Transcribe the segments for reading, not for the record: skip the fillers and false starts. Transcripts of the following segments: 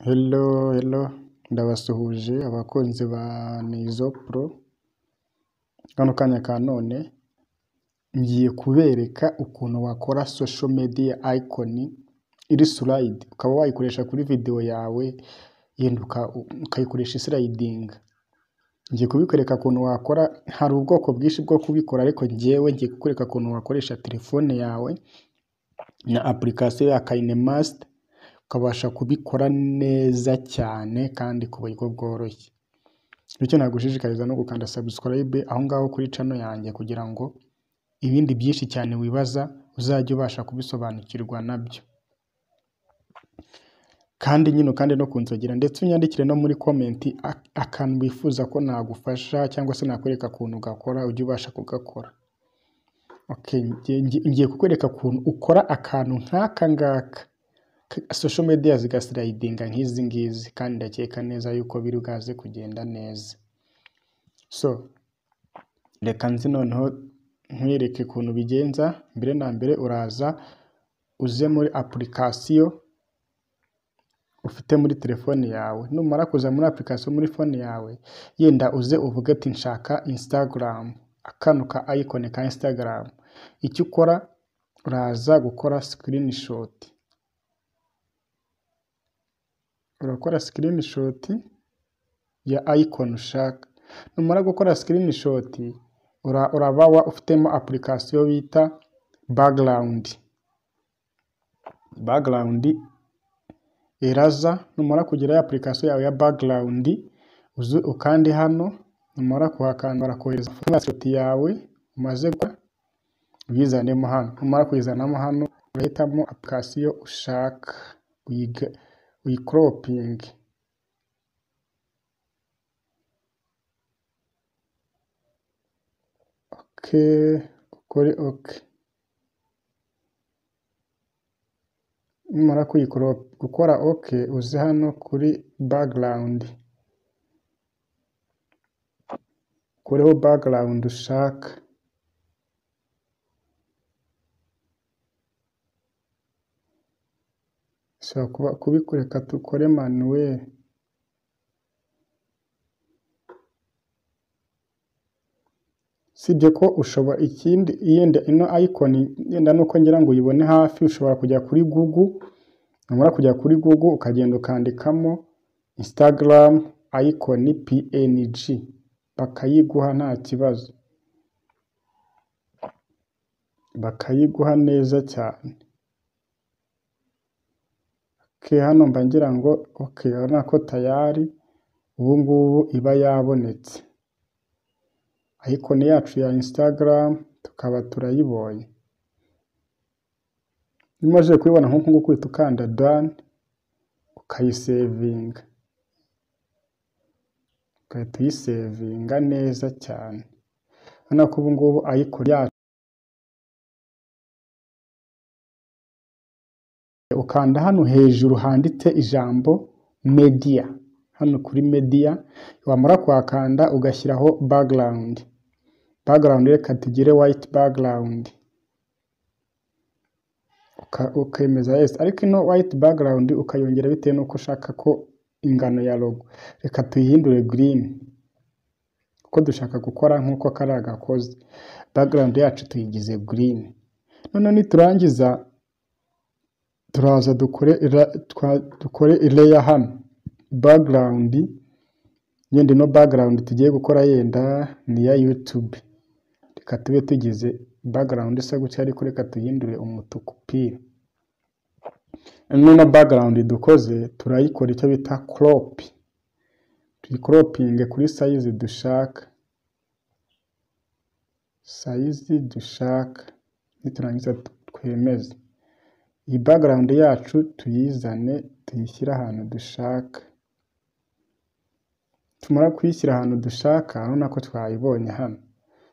Hello, hello, ndabasuhuje abakunzi ba Nizo Pro, kano kanya ka none ngiye kubereka ukuntu wakora social media icon iri slide, ukaba wayikoresha kuri video yawe, yenda ukayikoresha sliding. Ngiye kubikwereka ukuntu wakora, hari ubwoko bwinshi bwo kubikora, ariko njyewe ngiye kukwereka ukuntu wakoresha telefone yawe na application ya KineMaster, ukabasha kubikora neza cyane kandi ku buryo bworoshye. Bityo nagushishikariza no gukanda subscribe aho ngaho kuri channel yanjye kugira ngo ibindi byinshi cyane wibaza uzajye ubasha kubisobanukirwa nabyo. Kandi nyine kandi no kunzogera, ndetse unyandikire no muri comment akantu wifuza ko nagufasha cyangwa se nakwereka ukuntu gakora ujye ubasha kugakora. Okay, ngiye kukwereka ukuntu ukora akantu nk'aka ngaka, social media zigaslidinga nk'izi ngizi, kandi ndakeka neza yuko biri bwaze kugenda neza. So reka nzi noneho nkwereke ukuntu bigenza. Mbere na mbere uraza uze muri application ufite muri telefone yawe. Numara kuza muri application muri phone yawe, yenda uze uvuge ati nshaka Instagram, akanu ka icon ka Instagram. Icyo ukora uraza gukora screenshot, urakora screenshot ya icon ushaka. Numara gukora screenshot uraba ufitemo application bita background. Background iraza, numara kugira ya application yawe ya background uze ukande hano, numara kuhakanda barakohereza screenshot yawe umaze gukora, uyizanemo hano. Numara kuyizanamo hano urahitamo application ushaka uyicroping. Okay, ukore okay. Numara gukora okay, uze hano kuri background, ukureho background ushaka. Ushobora kubikureka tukore manuel. Sibyo ko ushobora ikindi yenda ino icon yenda nuko ngira ngo uyibone hafi, ushobora kujya kuri Google. Numara kujya kuri Google ukagenda ukandikamo Instagram icon PNG, bakayiguha nta kibazo, bakayiguha neza cyane. Okay, hano mba ngira ngo okay, urabona ko tayari ubu ngubu iba yabonetse. Icon yacu ya Instagram tukaba turayibonye. Umaze kuyibona nk'uku nguku uhita ukanda done, ukayisevinga, ugahita uyisevinga neza cyane. Urabona ko ubu ngubu icon yacu, ukanda hano hejuru handitse ijambo media, hano kuri media, wamara kuhakanda ugashyiraho background. Background reka tugire white background, ukemeza yes, ariko ino white background ukayongera bitewe n'uko ushaka ko ingano ya logo. Reka tuyihindure green kuko dushaka gukora nk'uko kariya gakoze. Background yacu tuyigize green. Noneho niturangiza turaza dukore layer hano background, yenda ino background tugiye gukora yenda ni ya YouTube. Reka tube tugize background isa gutya, ariko reka tuyihindure umutuku pire. Ino background dukoze turayikora icyo bita crop, tuyicropinge kuri size dushaka, size dushaka. Niturangiza twemeze iyi background yacu, tuyizane tuyishyire ahantu dushaka. Tumara kuyishyira ahantu dushaka, urabona ko twayibonye hano.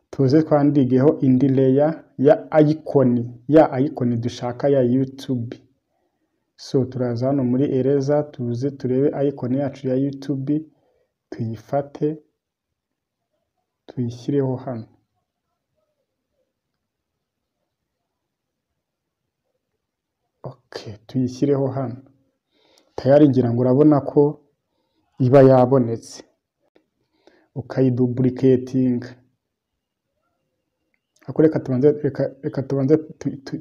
Tuze twandigeho indi layer ya icon, ya icon dushaka ya YouTube. So turaza hano muri eraser, tuze turebe icon yacu ya YouTube, tuyifate tuyishyireho hano. Okay, tuyishyireho hano. Tayari ngira ngo urabona ko iba yabonetse. Ukayiduplicatinga. Ariko reka tubanze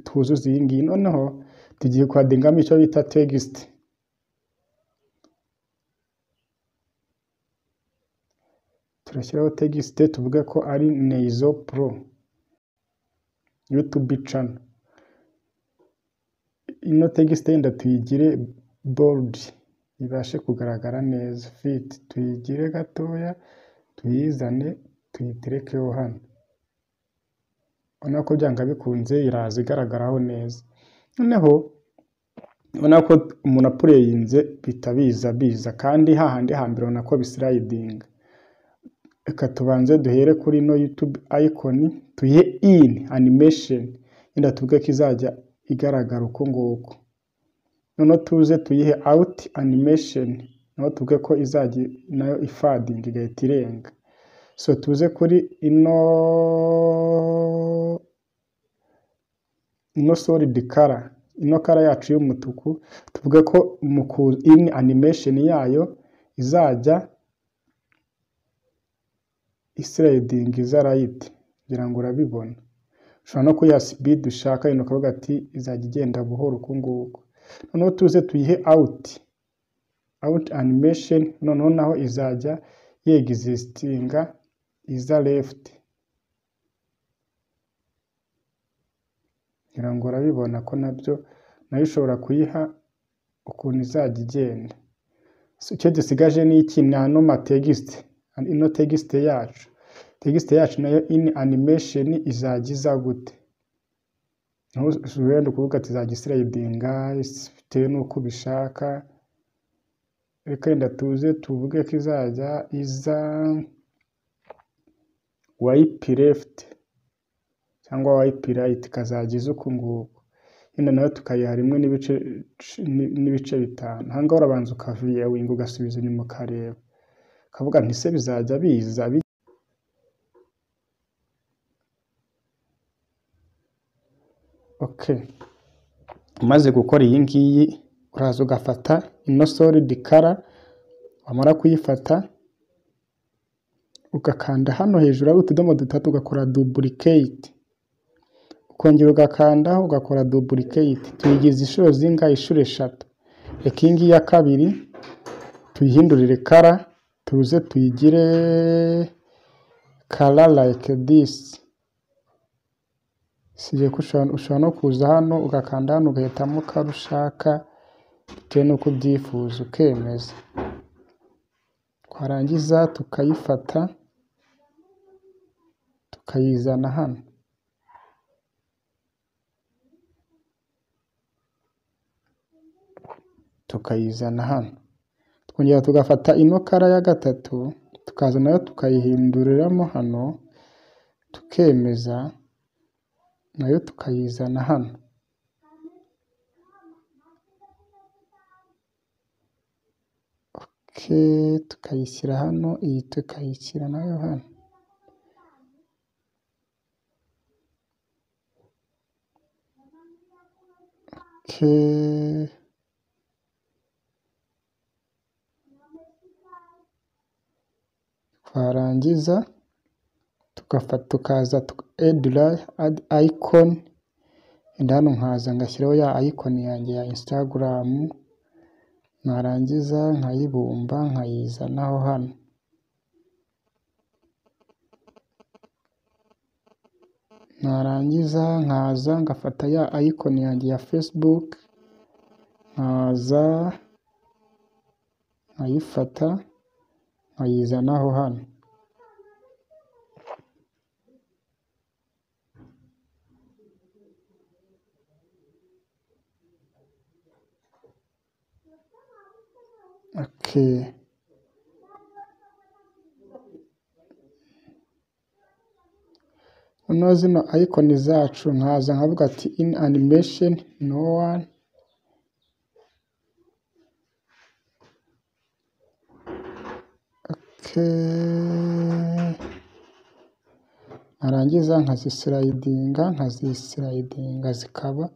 tuzuze iyi ngiyi. Noneho tugiye kwaddingamo icyo bita text. Turashyiraho text tuvuge ko ari Neizo Pro YouTube channel. Ino text yenda tuyigire bold ibashe kugaragara neza. Fit tuyigire gatoya, tuyizane tuyiterekeho hano. Ubona ko byanga bikunze iraza igaragaraho neza. Noneho ubona ko umuntu apureyinze bita biza kandi hahandi hambere ubona ko bislidinga. Reka tubanze duhere kuri ino YouTube icon, tuyihe in animation, yenda tuvuge ko izajya igaragara uko nguko. Noneho tuze tuyihe out animation, naho tuvuge ko izajya nayo ifadinga igahita irenga. So tuze kuri ino solid color, ino color yacu y'umutuku, tuvuge ko mu in animation yayo izajya isliding iza right, ngira ngo urabibona. Ushobora no kuyiha speed ushaka, yenda ukavuga ati izajya igenda buhoro uku nguku. Noneho tuze tuyihe out animation, noneho naho izajya yeexistinga iza left. Ngira ngo urabibona ko nabyo nayo ushobora kuyiha ukuntu izajya igenda. So icyo dusigaje ni iki? Ni ano ma text, ino text yacu. Text yacu nayo in animation izajya iza gute? Wenda ukuvuga ati izajya islidinga bitewe n'uko ubishaka. Reka wenda tuze tuvuge ko izajya iza wipe left cyangwa wipe right, ikazajya iza uku nguku. Yenda nayo tukayiha rimwe n'ibice bitanu. Aha ngaha urabanza ukaviewinga ugasubiza inyuma ukareba, ukavuga nti se bizajya biza. Okay, umaze gukora iyi ngiyi uraza ugafata ino solid color, wamara kuyifata ugakanda hano hejuru hari utudomo dutatu ugakora duplicate, ukongera ugakandaho ugakora duplicate. Tuyigize inshuro zingahe? Inshuro eshatu. Reka iyi ngiyi ya kabiri tuyihindurire color, tuze tuyigire color like this. Sije ko ushobora no kuza hano ugakanda hano ugahitamo color ushaka bitewe n'uko ubyifuza, ukemeza. Twarangiza tukayifata tukayizana hano. Tukayizana hano. Twongera tugafata ino color ya gatatu tukaza nayo tukayihinduriramo hano, tukemeza nayo tukayizana hano. Okay, tukayishyira hano, iyi tukayishyira nayo hano. Okay. Twarangiza tugafata tukaza add icon, enda hano nkaza ngashyiraho ya icon yanjye ya Instagram, narangiza nkayibumba nkayizanaho hano. Narangiza nkaza ngafata ya icon yanjye ya Facebook, nkaza nkayifata nkayizanaho hano. Okay. Noneho zino icon zacu nkaza nkavuga ati in animation no one. Okay. Narangiza nkazislidinga zikaba.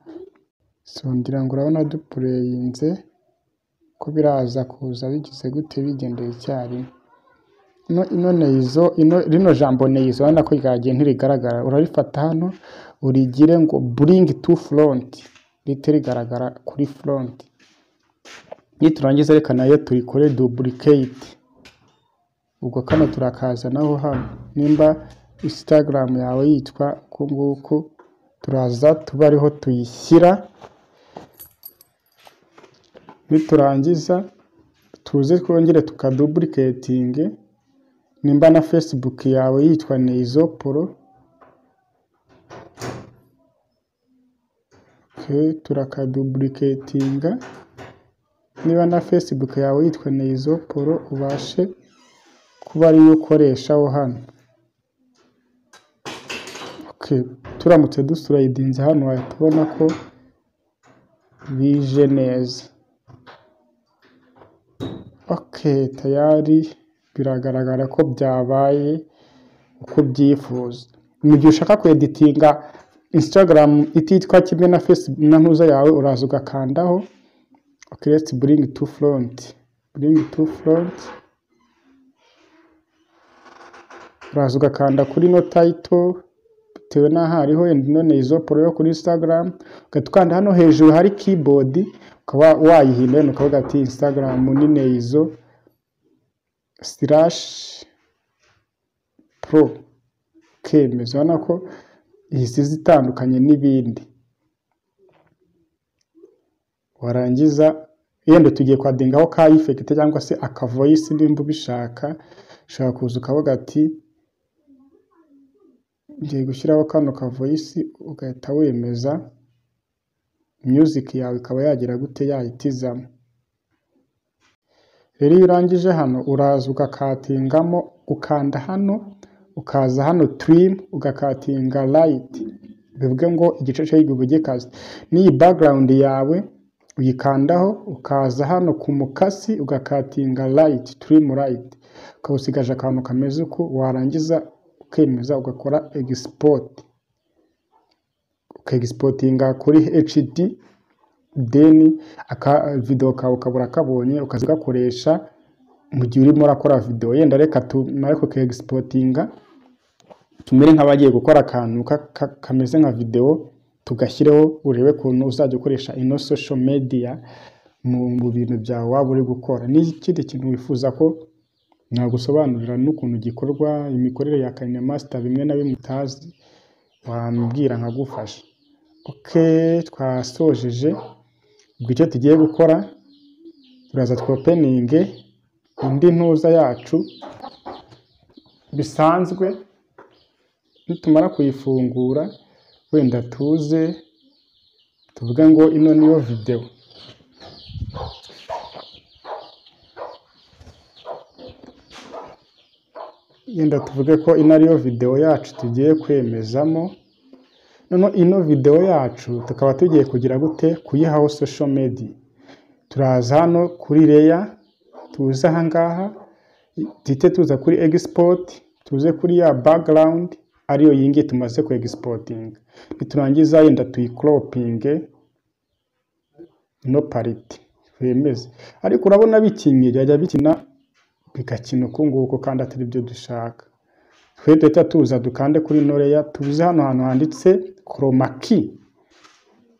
So ngira ngo urabona dupureyinze. Ko biraza kuza bigize gute, bigendeye icyarimwe. Ino Neizo, ino rino jambo Neizo, urabona ko ryagiye ntirigaragara. Urarifata hano urigire ngo bring to front, rihite rigaragara kuri front. Niturangiza reka nayo tuyikore duplicate. Ubwo kano turakazanaho hano. Nimba Instagram yawe yitwa uku nguku, turaza tuba ariho tuyishyira. Niturangiza tuze twongere tukaduplicatinge. Nimba na Facebook yawe yitwa Neizo Pro, okay, turakaduplicatinga. Niba na Facebook yawe yitwa Neizo Pro, ubashe kuba ariyo ukoreshaho hano. Okay, turamutse duslidinze hano wahita ubona ko bije neza. Okay, tayari biragaragara ko byabaye uko ubyifuza. Mu gihe ushaka kweditinga Instagram ititwa kimwe na Facebook na ntuza yawe, uraza ugakandaho. Okay, let's bring to front. Bring to front. Uraza ugakanda kuri no title bitewe n'aho hariho, wenda ino Neizo Pro yo kuri Instagram, ugahita ukanda hano hejuru hari keyboard, ukaba wayihindura ukavuga ati Instagram ni Neizo slash pro, ukemeza. Urabona ko ihise itandukanye n'ibindi. Warangiza yenda tugiye kwaddingaho ka effect cyangwa se aka voice nimba ubishaka, ushobora kuza ukavuga ati ngiye gushyiraho kano ka voice, ugahita wemeza, music yawe ikaba yagira gute, yahita izamo. Rero iyo urangije hano uraza ugacuttingamo, ukanda hano, ukaza hano trim, ugacuttinga right, bivuge ngo igice cyo hejuru gikaze. N'iyi background yawe uyikandaho, ukaza hano ku mukasi ugacuttinga right, trim right, ukaba usigaje akantu kameze uku. Warangiza ukemeza, ugakora export, ukexportinga kuri HD, then aka video kawe ukabura kabonye, ukaza ugakoresha mu gihe urimo urakora video. Yenda reka tumare kuexportinga, tumere nk'abagiye gukora akantu kameze nka video, tugashyireho urebe ukuntu uzajya ukoresha ino social media mu bintu byawe waba uri gukora. N'ikindi kintu wifuza ko nagusobanurira n'ukuntu gikorwa, imikorere ya KineMaster bimwe na bimwe utazi, wambwira nkagufasha. Okay, twasojeje. Ubwo icyo tugiye gukora, turaza twopeninge indi ntuza yacu bisanzwe. Nitumara kuyifungura, wenda tuze tuvuge ngo ino niyo video. Yenda tuvuge ko ino ariyo video yacu tugiye kwemezamo. Noneho ino video yacu tukaba tugiye kugira gute, kuyihaho social media. Turaza hano kuri layer, tuze aha ngaha, duhite tuza kuri export, tuze kuri ya background ariyo iyi ngiyi tumaze ku exportinga. Niturangiza yenda tuyicropinge ino part, twemeze. Ariko urabona bikinye, byajya bikina bigakina uku nguku kandi atari byo dushaka. Twe duhita tuza dukande kuri ino layer, tuze hano hantu handitse chroma key,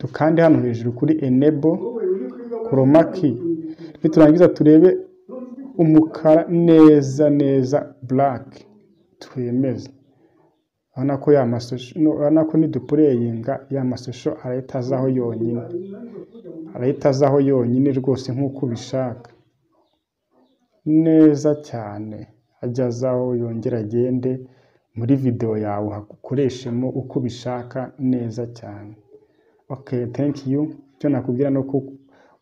dukande hano hejuru kuri enable chroma key. Niturangiza turebe umukara neza neza, black, twemeze. Urabona ko ya mashusho, urabona ko niduplayinga ya mashusho arahita azaho yonyine, arahita azaho yonyine rwose nk'uko ubishaka neza cyane. Ajya azaho yongera agende muri video yawe, ukoreshemo uko ubishaka neza cyane. Okay, thank you. Icyo nakubwira ni uko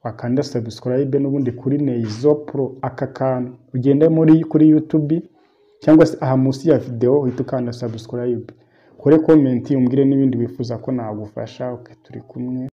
wakanda subscribe n'ubundi kuri Neizo Pro, aka kantu ugende muri kuri YouTube cyangwa se aha munsi ya video uhita ukanda subscribe, ukore comment umbwire n'ibindi wifuza ko nagufasha. Okay, turi kumwe.